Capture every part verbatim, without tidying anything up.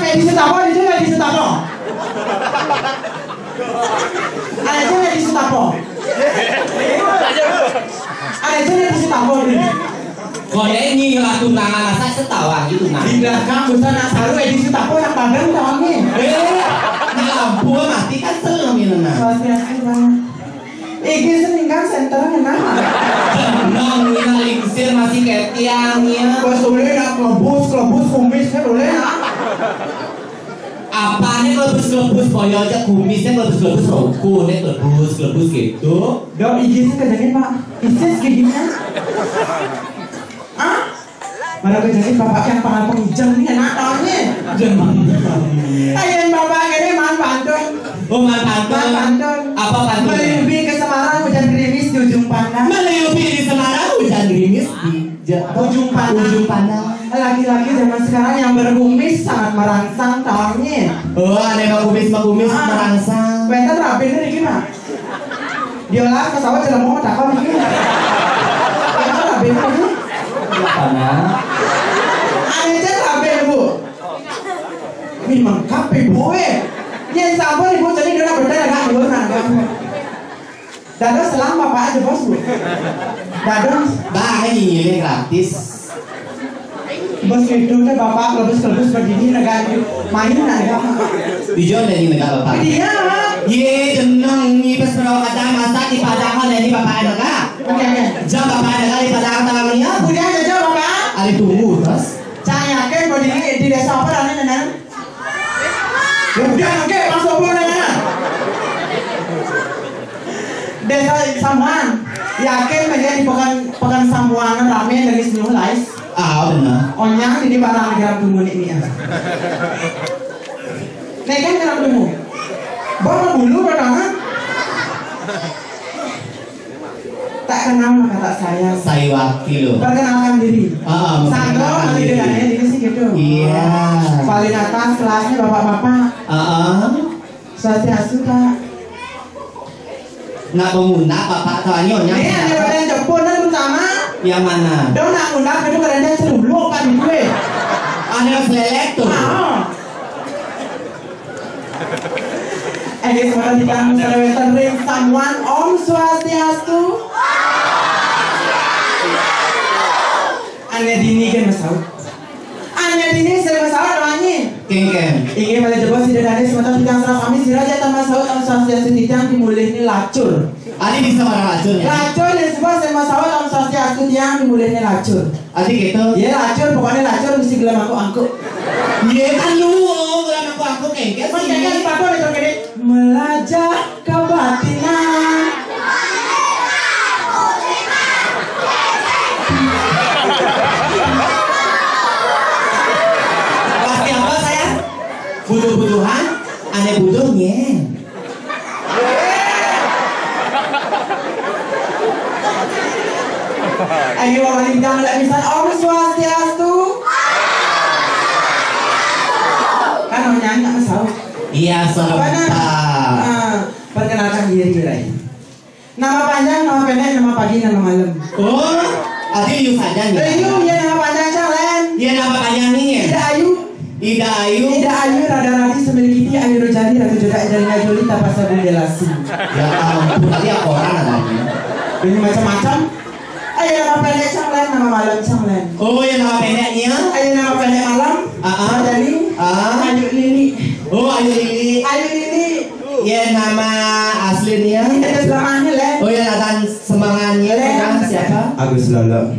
Di Setapo, di sini di Setapo. Ada sini di Setapo. Ada sini di Setapo ni. Kau ini lah tunangan, masa setawa gitu, nah. Di belakang bisa nak saru, eh, di Setapo nak padang tahu ni. Eh, nak lampu mati kan, selam ini, nah. Swastiastu, Bang. Iki sing kan center ngena. Nong, ini lingsir masih kayak tiang, ya. Bos, boleh nak kelebus, kelebus kumis kan boleh nak. Apa nih kelebus-kelebus? Boyo aja kumisnya kelebus-kelebus, rokok nih kelebus-kelebus gitu. Dok, iki sih kejadian, Pak. Isis giginya. Ah? Mana kejadian bapak yang pangan penghijam nih, enak tahunya. Jangan. Ayan bapak ini man pantun. Oh, man pantun. Man pantun. Apa pantun? Meliupi ke Semarang, hujan gerimis di ujung pandang. Meliupi di Semarang, hujan gerimis di je-, apa? Ujung pandang. Ujung pandang. Laki-laki zaman sekarang yang berkumis sangat merangsang tahunya. Oh, ada yang kumis, kumis Ah. merangsang. Wenten rapi ini gimana? Dia lah pesawat jelema mau takon iki. Wenten rapi ini. Apa, nah? Ada aja rapi, Bu. Ini lengkap, Ibu, eh. Yang sampun, Ibu, jadi dia bener, agak dulu, nah, agak. Dados selang bapak aja, Bos, Bu. Dados. Bah, ini nyilih gratis. Bos, itu teh bapak kelebus-kelebus begini, negara main, nah, negara. Tujuan dari negara bapak. Iya. Ye, jeneng ni pas perawa kata masa di padahal dari bapak negara. Oke, oke. Jam bapak negara di padahal talamnya. Udah aja, jawab, Bapak. Ada tunggu, terus. Cak yakin, Bos, di, di desa apa, Rani, Neneng? Ya udah, oke, masuk pun, Neneng. Desa Sambuan. Yakin menjadi pekan, pekan Sambuan rame dari seluruh lais. Ah, benar. Onyang ini barang negara tunggu nih, nih, ya. Nek kan negara tunggu. Bawa bulu, pertama. Tak kenal maka tak sayang. Sayuwakti loh. Perkenalkan diri. Ah, Satu, memperkenalkan mari diri. Diri sih gitu. Iya. Paling atas kelasnya bapak-bapak. Ah, ah. Swastiastu, Pak. Nak mengundang bapak atau anyonya? Ini ada badan Jepun dan sama. Yang mana? Dong nak ngundang itu kerja celuluk kan gue. Ada selelek tuh. Ah. Eh, guys, mana di kamu sarewetan ring samuan Om Swastiastu? Ane dini kan masaut. Ane dini sing masaut wangi. Kengken. Inggih malih jebos sida dane semeton titiang sareng sami sira jatan masaut Om Swastiastu titiang dimulihne lacur. Adi bisa marang lacur ya? Lacur ya sebab sing masaut Om Swastiastu tiang dimulihne lacur. Adi gitu? Ya lacur, pokoknya lacur mesti gelem angkuk-angkuk. Iya kan lu, oh, gelem angkuk-angkuk kengken Mas sih. Kengken sepatu nih kene. Melajah kebatinan. Pasti apa sayang? Butuh-butuhan, aneh butuhnya. Ayo, Bapak Ibu, jangan lek pisan. Om Swastiastu. Kan mau nyanyi, nggak mau saut. Iya, serentak. Benar. Ah, perkenalkan diri, Rai. Nama panjang, nama pendek, nama pagi, nama malam. Oh, adi yu saja nih. Ayu, ya nama panjang, Calen. Iya, nama panjang nih ya. Ida Ayu. Ida Ayu. Ida Ayu, Rada Radi, Sembilan Giti, Ayu Rojani, Ratu Jodak, Angelina Jolie, Tapasa Bundelasi. Ya ampun, tadi apa orang namanya? Ini macam-macam. Ayo nama pendek Canglen, nama malam Canglen. Oh, yang nama pendeknya? Ayo nama pendek malam. Ah, ah. Rojani. Ah. Ayu Lili. Oh, Ayu Lili. Ayu Lili. Ya nama aslinya? Ini ada selamanya, Len. Oh, yang akan semangatnya Len. Kan siapa? Agus Lolo.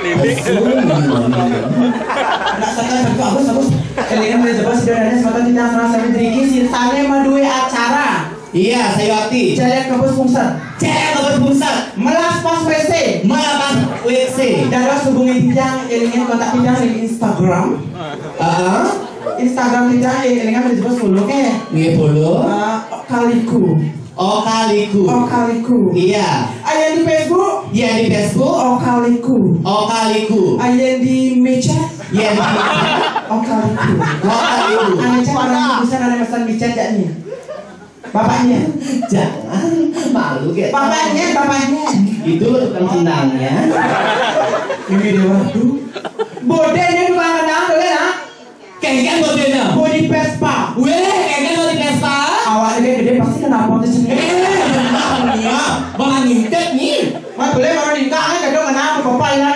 Anak saya kan Agus, Agus. Kalian boleh coba sederhana semata kita serasa driki sirtane madue acara. Iya, saya wakti. Jalan kampus pungsat. Jalan kampus pungsat. Melas pas W C. Melas pas W C. Dados hubungi titiang, elingin kontak titiang di Instagram. Heeh. Instagram titiang, elingin disebut follow ke. Nggih, follow. Eh, Okaliku. Okaliku. Okaliku. Iya. Ayo di Facebook. Iya, di Facebook. Okaliku. Okaliku. Ayo di meja. Iya, di meja. Okaliku. Okaliku. Ayo cek orang bisa ada pesan meja gak nih? Bapaknya. Jangan, malu kayak. Bapaknya, bapaknya. Itu tukang sendangnya. Ini dia waktu. Bodenya tukang sendang, boleh lah. Kéngkén bodéné. Bodi Vespa. Wéh, kéngkén bodi Vespa. Awakné gedé pasti kenal pot sini. Eh, bener nih ya. Malah ngintip nih. Mas boleh baru nikah kan kadang kenal bapak ya.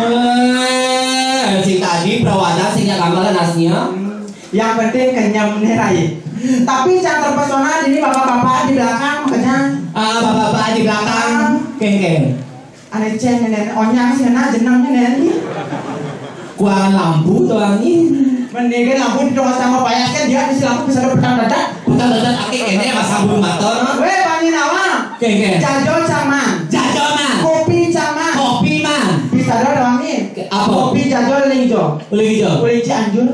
Eh, sing tadi perawatan sing nyak gambaran aslinya. Yang penting kenyem nih Rai. Tapi yang terpesona ini bapak-bapak di belakang makanya. Ah, bapak-bapak di belakang. Kéngkén. Ané cén néné, onyang sih néné, jeneng néné. Kuangan lampu to angin. Mendingan lampu di doang sama payas kan dia isi lampu bisa ada petang dadak. Petang dadak aké kéné mas sambung maton. Wéh, Panji Nawang. Kéngkén. Jajo cang mang. Jajo mang. Kopi cang mang. Kopi mang. Bisa ada doang nih. Apa? Kopi jajo lagi jo. Lagi jo. Boleh Cianjur.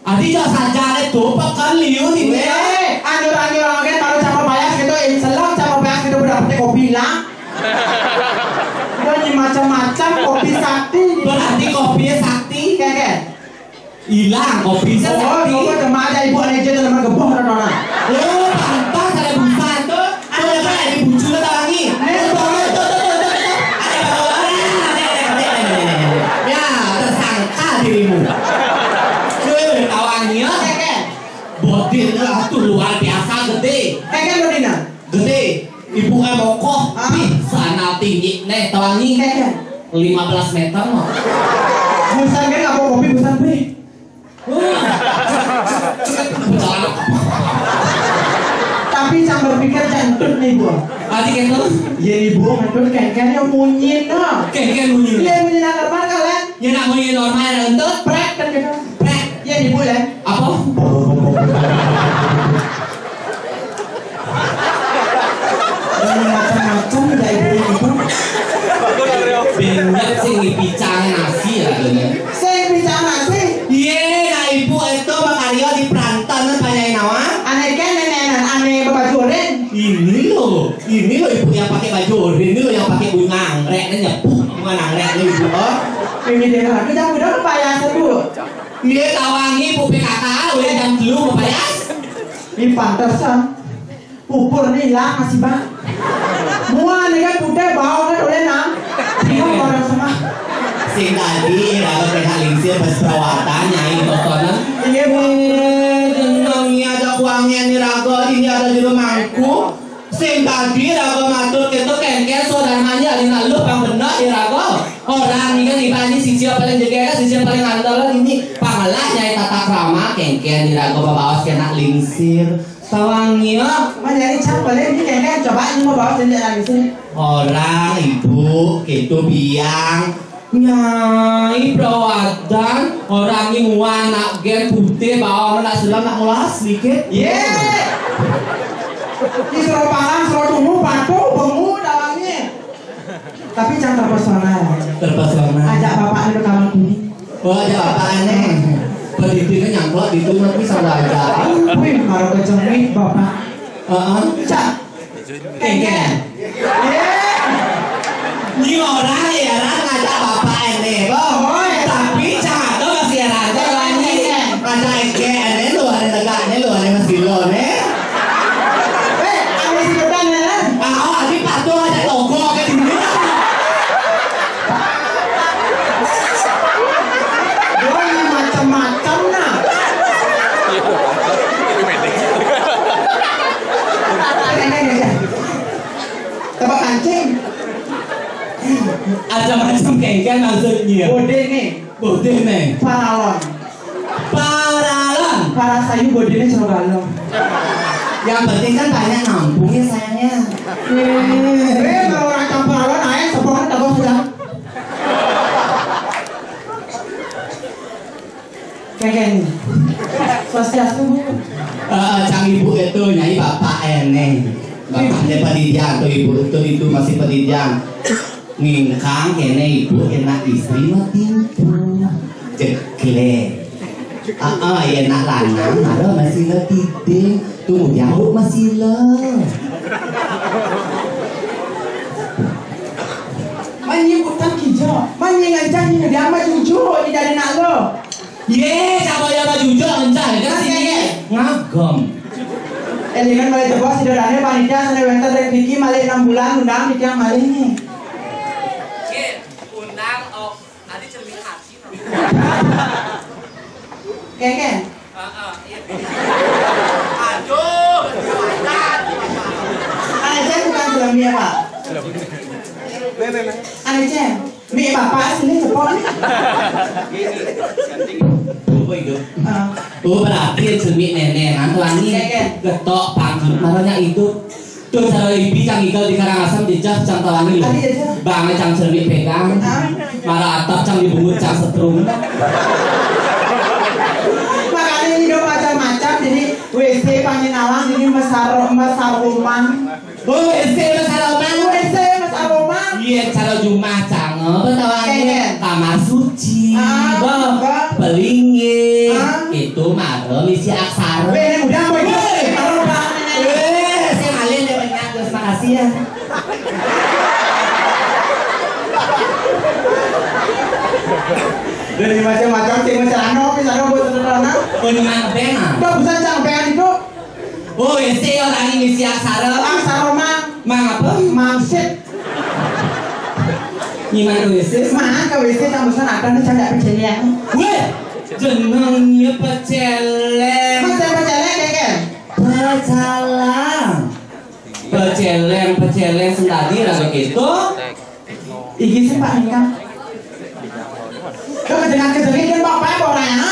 Adi jo saja lé dopek kan liu di dia. Wéh, anjur-anjur orang kan baru sama payas gitu, eh, selang sama payas gitu udah petik kopi hilang. Udah nih macam-macam kopi sakti. Berarti kopinya sakti. Kayak hilang kopi sakti. Oh, coba cuma aja ibu aja teman geboh nona. Oh, pantas ada busan tuh. Ada apa yang dibucul lagi? Ada bawa tuh, tuh, tuh, tuh, tuh. Ada bawa. Ya, tersangka dirimu. Tuh, tawannya. Bodin lah tuh luar biasa gedé. Kéngkén bodina. Gedé. Ibu emokoh. Hah? Ih, sana tinggi. Nih, tawangi. Kéngkén. Lima belas meter mah. Busan kan nggak mau kopi busan, Bre. Tapi cang berpikir cang entut nih, Bu. Tadi gitu. Ya, Ibu, entut kéngkén yang munyin, nah. Kéngkén munyin. Iya, munyin normal kalian. Ya, nak munyin normal, entut. Prek, kan gitu. Prek. Ya, Ibu, ya. Apa? Dan macam-macam ya ibu itu. Banyak sing dipicang nasi ya, katanya. Sing picang nasi? Iya, nah ibu itu makarya di Perantan, tanyain awak. Aneh kan nenek, aneh bapak goreng. Ini loh, ini loh ibu yang pakai baju oranye, ini loh yang pakai bunga anggrek, ini nyepuh bunga anggrek ini ibu. Oh. Ini dia, aku jangan udah apa ya, Bu? Iya, tawangi ibu P K K, udah jam dulu, Bapak ya. Ini pantesan. Pupur nih hilang masih bang. Mua nih kan putih bau kan oleh nang. Iya orang semua. Sing tadi raga kena lingsir pas perawatan nyai totonan. Iya, Bu. Eh, jeneng ini ada kuangnya nih raga, ini ada jero mangku. Sing tadi raga matur kita kéngkén saudaranya ada nak lu pang benak di raga. Orang ini kan ibaratnya sisi paling jegega, sisi paling andalan ini pangalah nyai tata krama kéngkén di raga babaos kena lingsir. Sawangi, oh, mencari cap balik ini kayaknya coba ini mau bawa sendiri lagi sini. Orang ibu, gitu biang. Nyai perawatan, orang ini mua anak gen putih, bawa anak selam, nak mulas sedikit. Ye. Di suruh pangan, suruh tunggu, patuh, bengu, dalamnya. Tapi jangan terpesona. Terpesona. Ajak bapak di kamar kuning. Oh, ada apa aneh? Pendidikan nyangkut di itu nanti salah aja. Wih, kalau kejengit bapak. Heeh. Cak. Kéngkén. Ini orang ya, orang ngajak bapak ini, Bang. Oh, iya. Tapi cang ada masih ada aja lagi. Ada eke ini lu ada tegak ini lu ada masih lo nih. Eh, ada si Ketan ya? Ah, oh, tapi patuh ada toko ke sini. Doi macam-macam nah. Tebak kancing. Macam-macam kéngkén maksudnya. Bodé nih. Bodé nih. Paralon. Paralon. Para sayu bodéné jero balong. Yang penting kan banyak nampungnya sayangnya. Eh, kalau orang campur alon aja sebuah tebak sudah. Kéngkén. Swastiastu, Bu. Eh, cang ibu itu nyai bapak ini. Bapaknya pendidikan tuh ibu itu itu masih pendidikan. Ngingkang kéné ibu kena istri mah timpu. Jeglé. Ah, ah, ya nak lanang, ada masih lo tiding. Tunggu jauh masih lo. Manyi utang kijo, manyi ngancah nyi ngediang mah jujur di dari nak lo. Ye, siapa yang mah jujur ngancah, kan sini ye. Ngagem. Eh, dengan mulai tebas sederhana panitia sana wenter rek Diki malik enam bulan undang Diki yang malik nih. Ye, undang oh, tadi cermin hati. Kénkén. Aduh. Ané Cén bukan belum dia, Pak. Ané Cén. Mi bapak sini cepot. Apa itu? Ah. Oh, berarti cermin nenek, nanti lagi. Kénkén. Getok pangkut, marahnya itu. Tuh, cara ibi cang igel di Karangasem, jejeh cang talangi lho. Tadi jejeh. Bang cang cermin pegang. Ah. Marah atap cang dibungut cang setrum. Makanya hidup macam-macam, jadi W C pangin awang, jadi mesar mesar rumah. Oh, W C mesar rumah. W C mesar rumah. Iya, cara rumah cang, apa tawangi? Iya. Kamar suci. Ah, bah, bah. Pelingin. Ah. Itu mah misi aksara. Weh, ini udah, boy. Weh. Taruh, Pak. Weh, saya kalian yang banyak, terima kasih ya. Dari macam-macam sih, macam anu, bisa anu buat sederhana. Penyampean. Udah, bukan sampean itu. Oh, isi orang ini misi aksara. Aksara mang. Mang apa? Mangsit. Gimana W C? Mang ke W C tambah sana ada nih canda peceleng. Weh, jenengnya peceleng. Mas saya peceleng ya kan? Pecalang. Peceleng, peceleng sendadi rada gitu. Iki sih Pak Nika. Kau kejengan kejengan kan Bapak orang ya?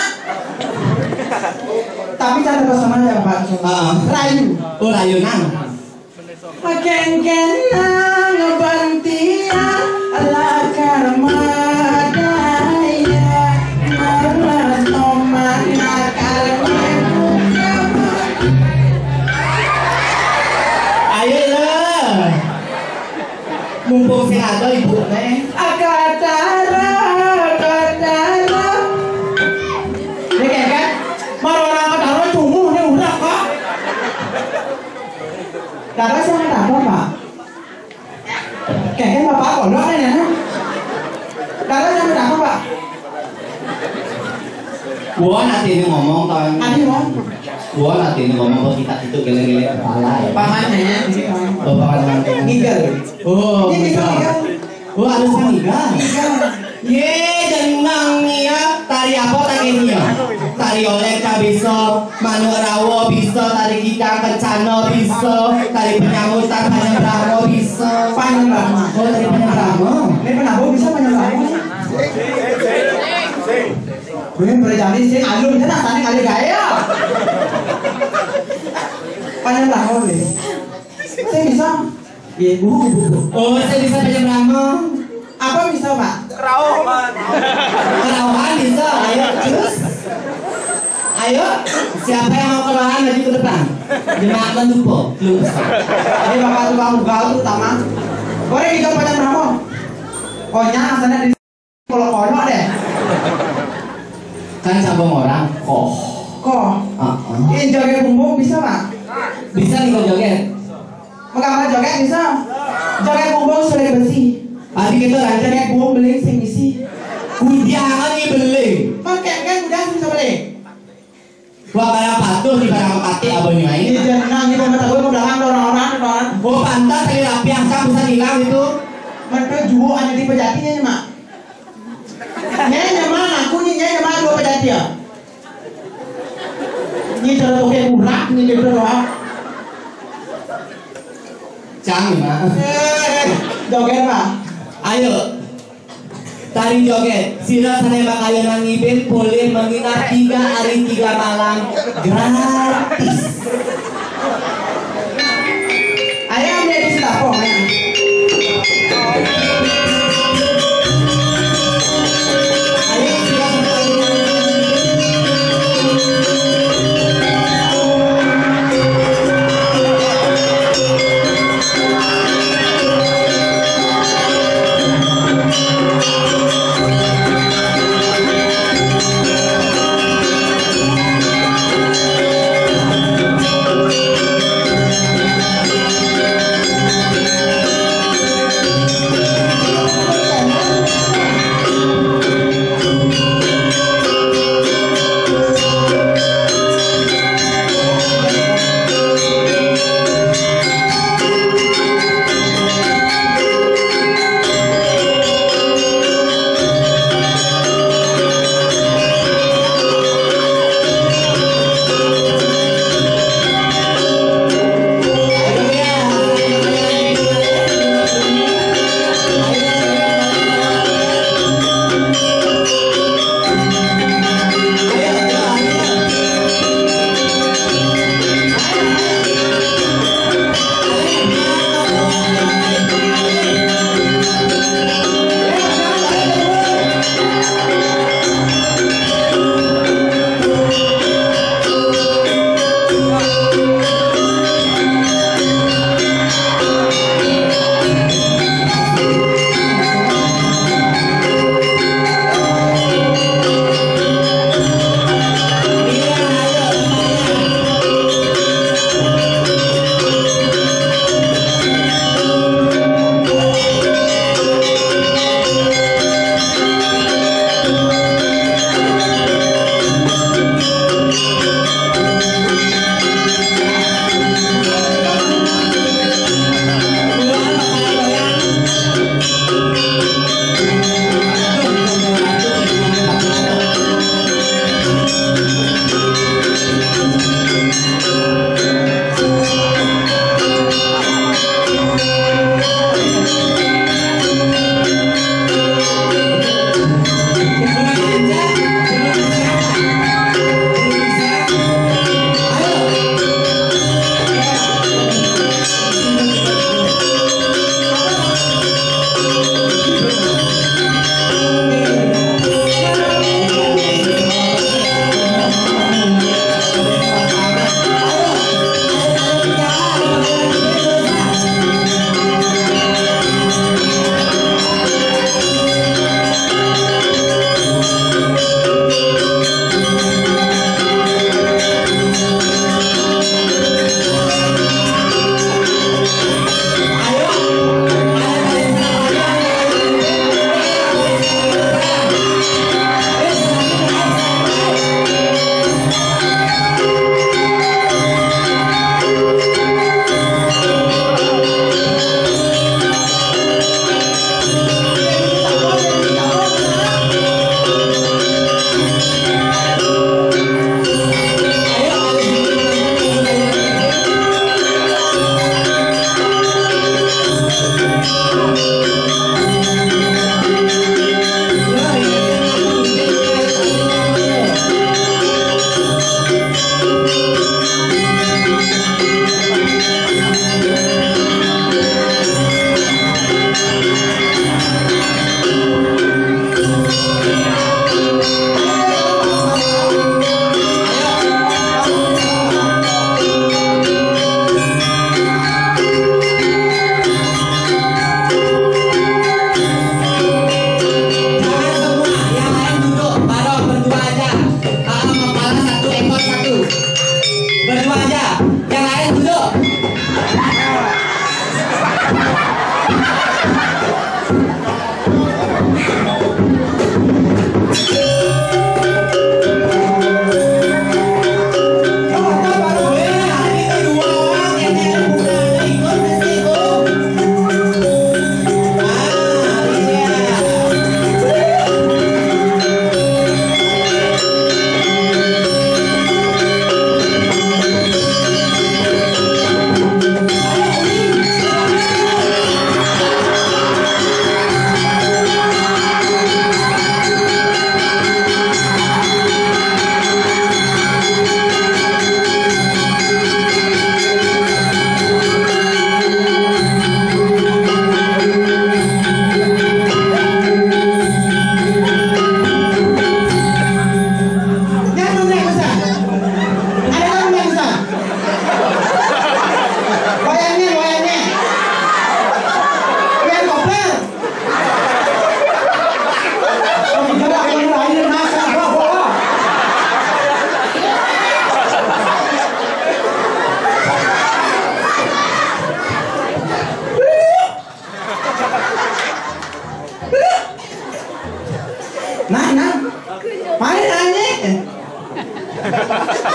Tapi cara bersama ya Pak. Heeh. Rayu. Oh, rayunan. Kénkén nang bentian lakar madaya, malas oman nakal. Ayo lah. Mumpung sing ada ibu nih. Akatara, akatara. Ini kan, kan? Mau orang akatara cumuh nih udah kok. Kakak sama apa, Pak? Kayaknya Bapak kolot nih, ya. Kakak sama apa, Pak? Gua nanti ini ngomong, Ton. Tadi ngomong. Gua nanti ini ngomong, kita itu geleng-geleng kepala, ya. Pamannya, ya. Oh, paman nanti. Ngigel. Oh, ini bisa ngigel. Oh, harus ngigel. Ngigel. Ye, jeneng nia, tari apa tari nia? Tari olek tak bisa, manuk rawa bisa, tari kidang kencana bisa, tari penyambutan panjang brahma bisa. Panjang brahma. Oh, tari panjang brahma. Ini kenapa bisa panjang brahma? Gue berjani sih alun kan tadi kali gaya. Panjang brahma nih. Saya bisa. Iya, Bu, Bu, Bu. Oh, saya bisa pinjam lama. Apa bisa, Pak? Kerauhan. Kerauhan bisa. Ayo, cus. Ayo, siapa yang mau kerauhan maju ke depan? Jemaah kan lupa, lupa. Ini Bapak tukang ugal terutama. Boleh kita pinjam lama? Oh, nyang, sana di kalau kono deh. Kan sambung orang, koh. Koh. Heeh. Ini joget bumbung bisa, Pak? Bisa nih kalau joget. Mengapa joget bisa? Joget bumbung sulit besi. Tadi kita lanjut. Joget bumbung beling sing isi. Kudiangan nih beling. Pakai kan udah bisa beling. Wah, kayak patuh di barang pati abahnya ini. Iya, jangan gitu, mata gue mau belakang orang-orang, orang. Gue pantas tadi rapi asam bisa hilang itu. Mata juo ada di pejatinya nih, Mak. Nyai nyama, aku nih nyai nyama dua pejati ya. Ini cara pakai urak nih dia berdoa. Cang, Mak. Eh, joget, Mak. Ayo. Tari joget, sira sané makayunan ngibin boleh menginap tiga hari tiga malam gratis. Ayo, ambil di sini, Pak. Ayo, sira sané makayunan ngibin.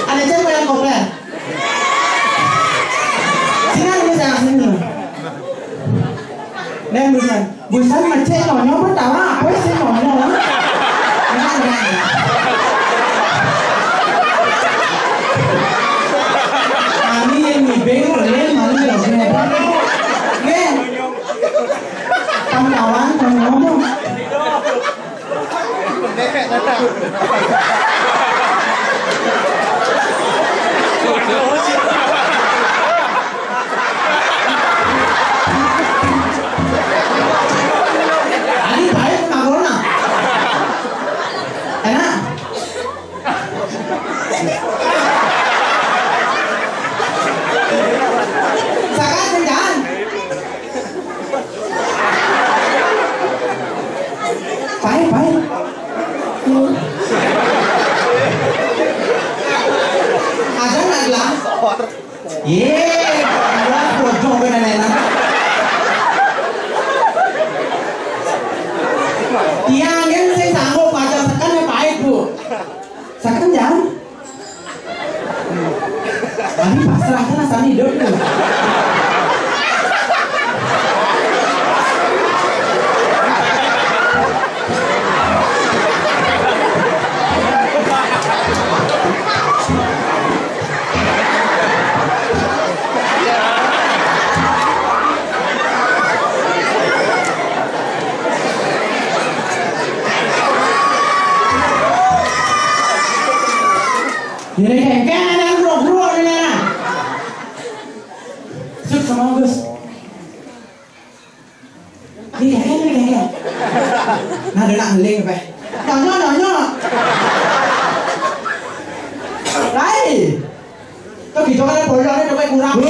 Ada cewek yang kopler. Sini, ada saya sini dulu. Dan busan, busan macet nonyo pertama apa sih nonyo? Enak, enak, enak. Kami yang ngibing, kalian malu ya, kenapa? Oke. Kawan-kawan, kawan-kawan. Ani baik, Kak Bona. Enak. Sakat, jangan. Baik, baik. Ada nggak gelang? Ye, gelang bodoh kan, nenek. Tiang kan sing sanggup baca seken ya baik, Bu. Seken jangan. Ani pasrah kan asal hidup tuh. Jadi kengkeng ada yang grok-grok ini, nah. Suk sama Gus. Iya, iya, iya, iya. Nah, ada nak ngeling, Pak. Nonyo, nonyo. Lai. Tuh gitu kan boyone sampai kurang.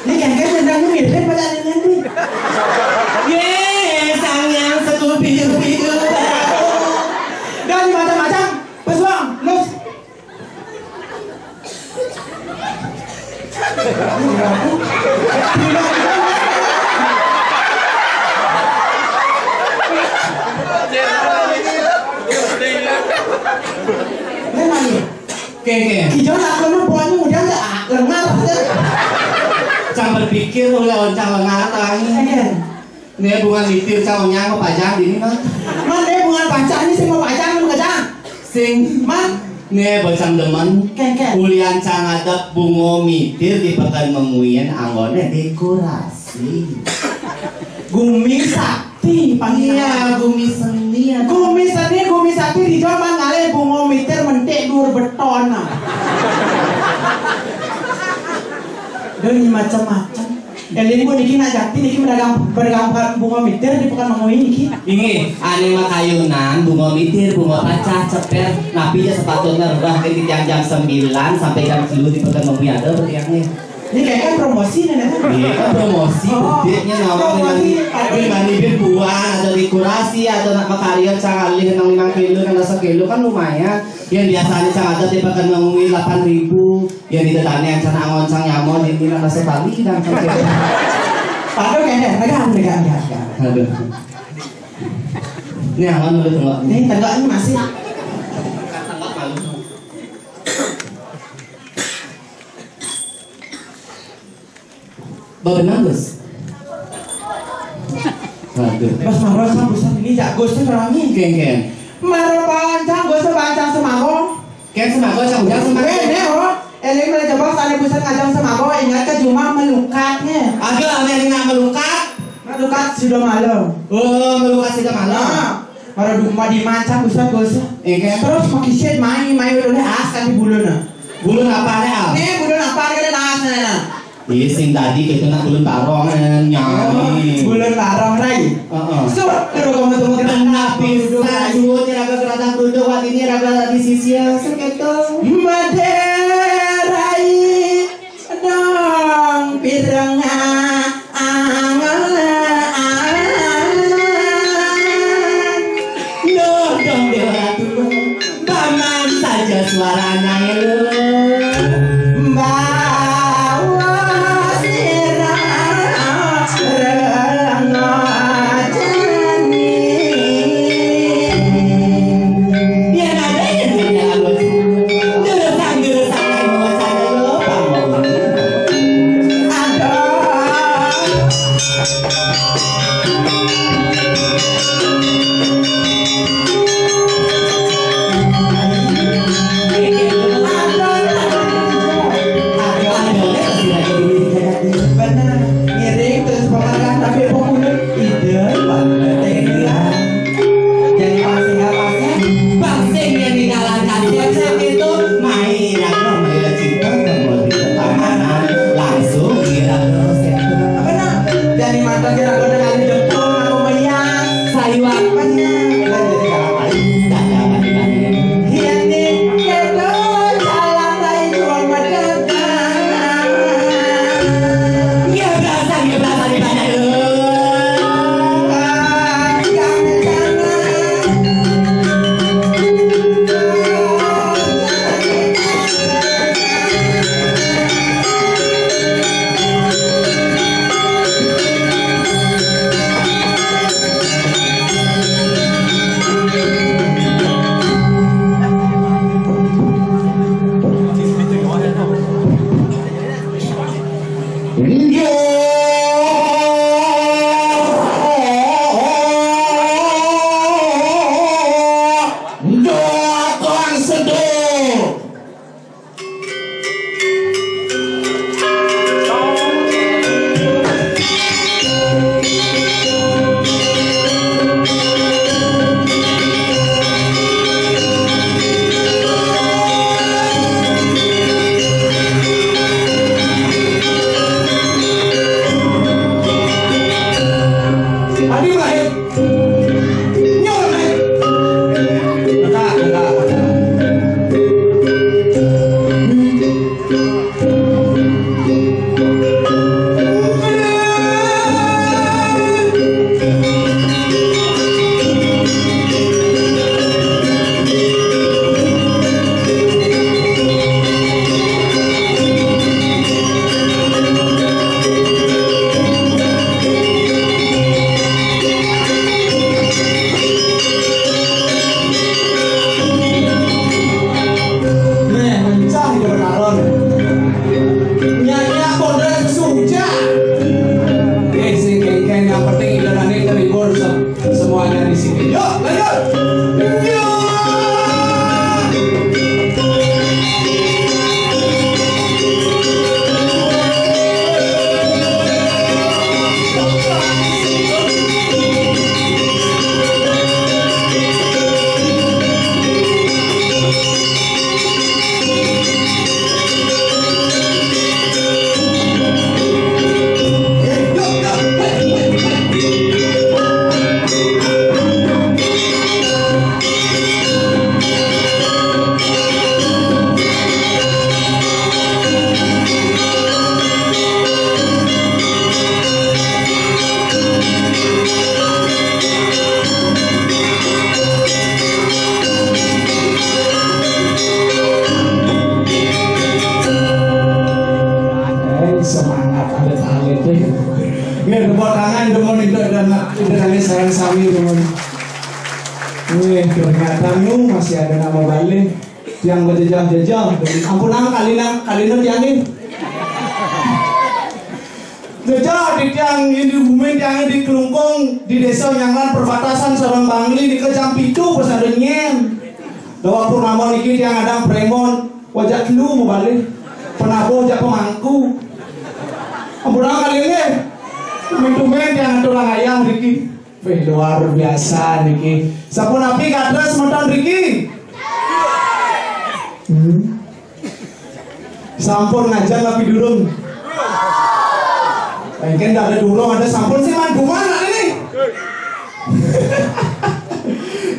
Ini kan kan tentang ini, ini pada ini nih. Ye, sang yang satu video-video. Dan macam-macam. Pesuang, lus. Memang nih. Oke, oke. Kijang akalnya buahnya udah nggak lengar. Cang berpikir oleh oncang lengar tangi. Iya. Nih bunga mitir cang onyang mau pajang di ini, Bang. Man, nih bunga pacah nih, sing mau pacang, mau pacang. Sing. Man. Nih bocang demen. Kengkeng. Ulian cang ngadep bunga mitir di Pekan Menguin, anggone dekorasi. Gumi sakti, panggilnya. Gumi seni, ya. Gumi seni, gumi sakti di zaman ngalih bunga mitir mentik dur beton. Dan macam-macam. Eling Bu niki nak jati niki berdagang berdagang bunga mitir di Pekan Menguin niki. Inggih, ane makayunan bunga mitir, bunga pacah, ceper, napi ya sepatutnya rubah ke tiang jam sembilan sampai jam telu di Pekan Menguin ada apa tiangnya? Ini kayak kan promosi nih, Nenek. Iya, kan promosi, oh, bediknya nama promosi. Mani, mani bin buan, ada dekorasi, ada nak makarya, cang alih, nang lima kilo, nang rasa kilo kan lumayan. Yang biasanya cang ada di Pekan Menguin delapan ribu. Ya, di tetane ancana angon sang nyamo, di bilang rasa Bali dan kecil. Padahal kayaknya, pegang, pegang, pegang, pegang. Aduh. Ini angon dulu tengok. Ini tegak ini masih. Babenang, Gus. Waduh. Pas maro sang busan ini jak Gus tuh orangnya. Keng, keng. Maro pancang Gus tuh pancang semangko. Keng semangko, sang busan semangko. Kene, oh. Eling mulai coba sana busan ngajang semangko, ingat ke cuma melukatnya. Agak lah, yang nak melukat. Melukat sudah malam. Oh, melukat sudah malam. Nah, para dumpa di mancang busan Gus. Iya, kan? Terus pakai shit main, main udah as kan di bulan, nah. Bulan apa nih, Al? Nih, bulan apa nih, kan as, nah, nah. Iya, sing tadi kita nak bulan tarong, eh, nyai. Oh, bulan tarong, Rai. Heeh. Suruh dulu kamu tunggu kita. Tapi sayur, raga kerajaan kerudung, wak ini raga di sisi, seketul. Made, Rai. Dong pireng angelan. Dong, dong, Dewa Ratu. Paman saja suara naik. Bawa sirah. Bener, ngiring terus pemakan tapi pokoknya ide, tenggelam. Jadi pasti nggak pasti, pasti yang dikalahkan dia itu main, aku main cinta, kemudian pertemanan, langsung kira terus ya. Apa, nah? Jadi mata kira aku dengan jempol, aku melihat. Sayuan. Bener. Jadi kalau paling tidak dapat dibanding. Iya nih, itu jalan lain cuma berkata. Iya, berasa, iya, berasa dibaca. Adi lahir. Nih, mencah di perkaron. Nyanyi apa udah susah. Eh, sing kengkeng, yang penting idarannya terhibur se-, semuanya di sini. Yuk, lanjut. Yuk. Eh, semangat ada talent deh. Nih, tepuk tangan, demen itu ada nak, itu kali sayang sami, demen. Wih, ternyata nu masih ada nama balik. Tiang berjejah-jejah. Ampun, nang kali nang kali nu tiang ini. Jejak di tiang ini bumi tiang di Klungkung di desa Nyanglan perbatasan sareng Bangli nika jam pitu pesan nyen. Daweg purnama niki tiang ngadang premon, wajak telu mabalih. Penabuh jak pemangku. Ampun kali nggih. Tumen-tumen tiang aturang ayah niki. Wih, luar biasa niki. Sampun api kados semeton niki? Hmm. Sampun ngajeng api durung? Mungkin ada durung, ada sampun sih man buman ada nih.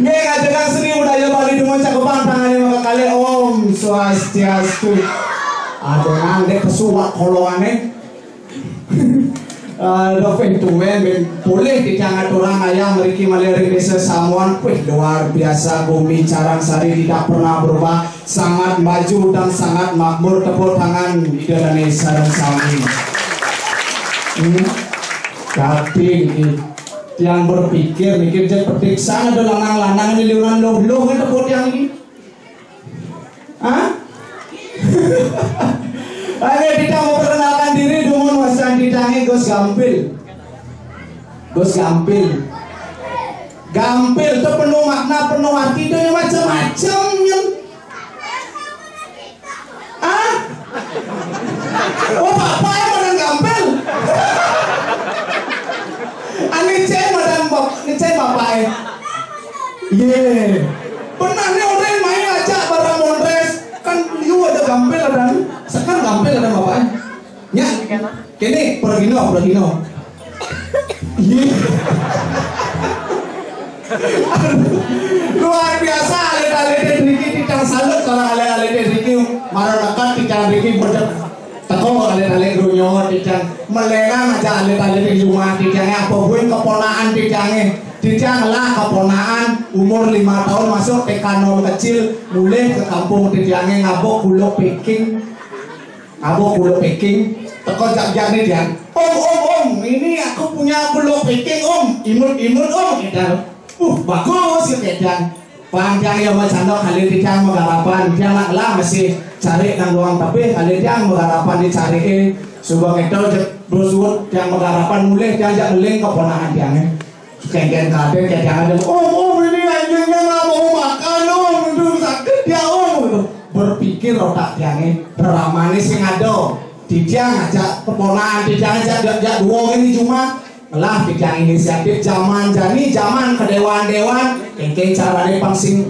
Nggih, ngajengang seni budaya Bali dumun cakupan tangane maka kalih Om Swastiastu. Aduh, nang dek kesuwak kolongane. Aduh, pintuwe ben polih titiang aturang ayah mriki malih ring Desa Samuan. Wih, luar biasa, Bumi Carangsari tidak pernah berubah, sangat maju dan sangat makmur. Tepuk tangan Ida Dane sareng sami. Hmm. Tapi niki tiang berpikir niki cek petik sana ada lanang-lanang ini liuran loh-loh kan tepuk tiang ini. Hah? Ayo kita mau perkenalkan diri dumun wasan ditangi Gus Gampil. Gus Gampil. Gampil itu penuh makna, penuh arti, itu yang macam-macam yang. Hah? Oh, bapak yang madan Gampil. Ane cen madan bap, ane cen bapak eh. Ye. Pernah nih orang main aja barang mondres. Kan liu ada Gampil ada nih. Sekarang Gampil ada bapak eh. Nya. Kene pergino, pergino. Ye. Luar biasa alit-alit niki, titiang salut sareng alit-alit niki. Marang lekat titiang niki boten teko alit-alit donya titiang. Melerang aja alit-alit di rumah titiange apa buin keponakan titiange. Titiang lah keponakan umur lima tahun masuk T K nol kecil, mulih ke kampung titiange ngabuk kuluk packing. Ngabuk kuluk packing, teko jak-jak nih, Dian. "Om, Om, Om, ini aku punya kuluk packing, Om. Imut-imut, Om," kita. "Uh, bagus," ya, Dian. Pang tiang ya macandok kali tiang magarapan, tiang nak lah masih cari nang ruang tapi kali tiang magarapan dicari eh. Suba kita cek bersuut tiang magarapan mulih tiang jak ngeling keponakan tiang eh. Kengken kaden, kengken ada, "Om, Om, ini anjingnya nggak mau makan, Om. Aduh, sakit ya, Om," gitu. Berpikir otak tiangnya, ramane sing ada. Titiang ajak keponakan, titiang ajak jak, jak dua ini cuma lah titiang inisiatif zaman jani, zaman kedewan-dewan, kengken carane pang sing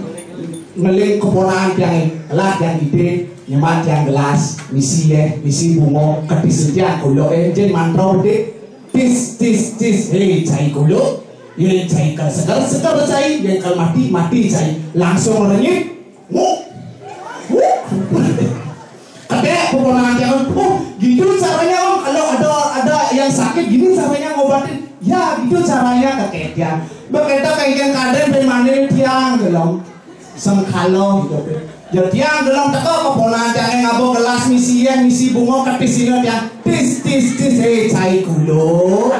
ngeling keponakan tiangnya. Lah tiang ide, nyemat tiang gelas, misi eh, misi bunga, ketis tiang kuluk eh, jen mantra bedik. Tis, tis, tis, hei, cai kuluk. Ye, cai kal segar, segar cai. Ye, kal mati, mati cai. Langsung renyit. Nguk. Nguk. Ketek, keponakan tiang. "Oh, gitu caranya, Om. Kalau ada, ada yang sakit, gini caranya ngobatin." "Ya, gitu caranya," ketek tiang. Begitu kengken kaden ben mane tiang, gelem. Sengkala gitu. Ya tiang gelem teko keponakan tiang ngabuk gelas misi yen, misi bunga ketis sina tiang. Tis, tis, tis, eh, cai kuluk.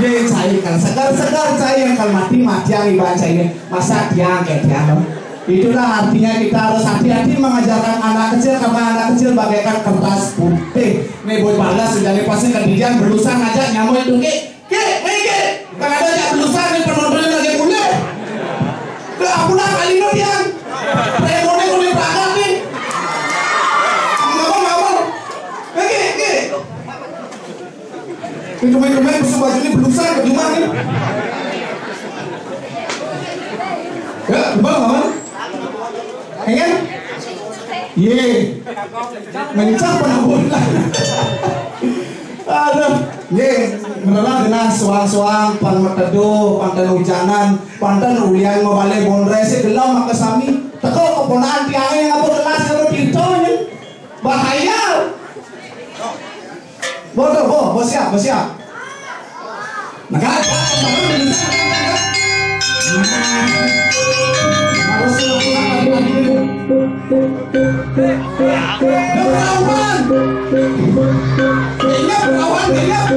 Ye, cai kan segar-segar cai yang kan mati-matian iban cai ini. Masa tiang kayak tiang. Itulah artinya kita harus hati-hati mengajarkan anak kecil karena anak kecil bagaikan kertas putih. Nih buat balas sudah nih pasti kedidian berusaha ngajak nyamuk itu ki. Ki, ni ki. Kang ada jak belusan ni penonton lagi mulai. Ke ampun lah kali ni dia. Remone kuning berangkat ni. Ngapa ngapa? Ni ki, ki. Ni kemain-kemain besok baju ni belusan ke rumah ni. Ya, bang, bang. Ingat? Ye. Mencah penabur. Aduh, nggih, menawi genah soang-soang pan mateduh, pan ten hujanan, pan ten ulian mabale bondres gelem maka sami. Teko keponakan tiange ngabuk gelas karo tirta nyen. Bahaya. Bodoh, boh, boh siap, boh siap. Negara, negara, negara. Harus lakukan lagi-lagi. Berlawan. Ingat, berlawan, ingat.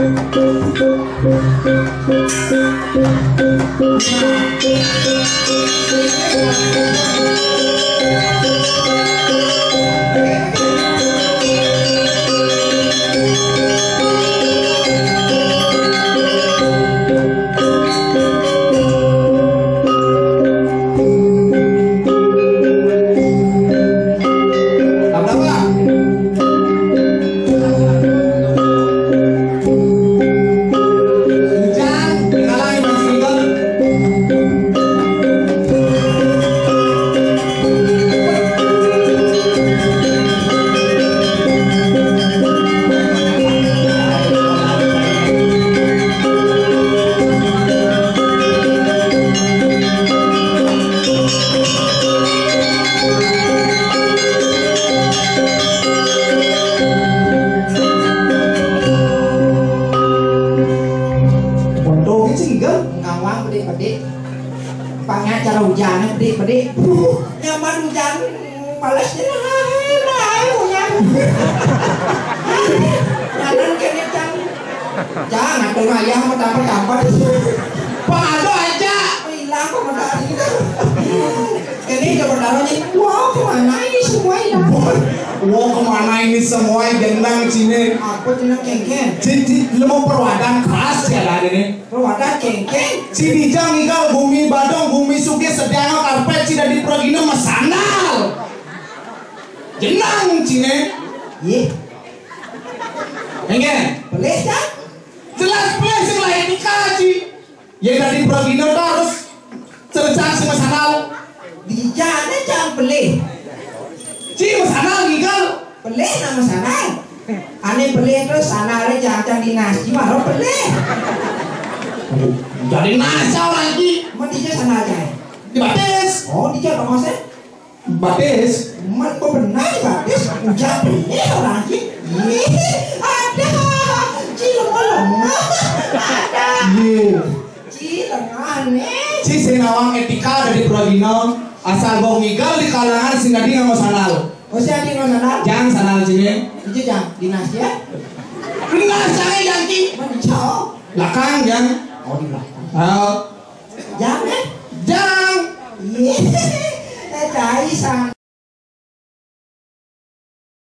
Singgel ngawang bedik-bedik. Pang acara hujan bedik-bedik. Nyaman hujan, males je lah. Lah, hujan. Nyaman kene, Cang. Cang, atuh mah ayah mah tampar-tampar. Pang ado aja. Hilang pemodal. Ini coba taruh nih. Wow, kemana ini semua ya? Wow, kemana ini semua, jenang cine? Apa jenang kengkeng? Jadi, lu mau perwadan keras ya, lah, ini. Perwadan kengkeng? Si Dijang ngigal bumi badong, bumi sugih, sediana karpet, si dadi pragina masandal. Jenang cine. Yeh. Kengkeng. Pelih, Cang? Jelas pelih, sing lahir nikah, Ci. Ya, dadi pragina harus cerecak sing masandal. Dijane, Cang, pelih. Ci, masandal ngigal. Pelih nak masandal. Ane pelih terus sandale, Cang, Cang, dinas. Ci, maro pelih. Jadi nasa orang iki. Mun dija sandal, Cang? Di batis. Oh, dija tongose. Batis. Man bebenah di batis. Ujar pelih orang iki. Ih, ada. Ci, lemah-lemah. Ada. Iya. Ci, lengah nih. Ci, sing nawang etika dadi pragina, asal boh ngigal di kalangan sing dadi nganggo sandal. Oh, si adi nganggo sandal? Jang sandal cine. Itu, Cang, dinas ya? Dinas, Cang, Jang, Ci. Mun ijo. Lakang, Jang. Oh, di belakang. Oh. Jang, eh? Jang. Iya. Eh, cai sang.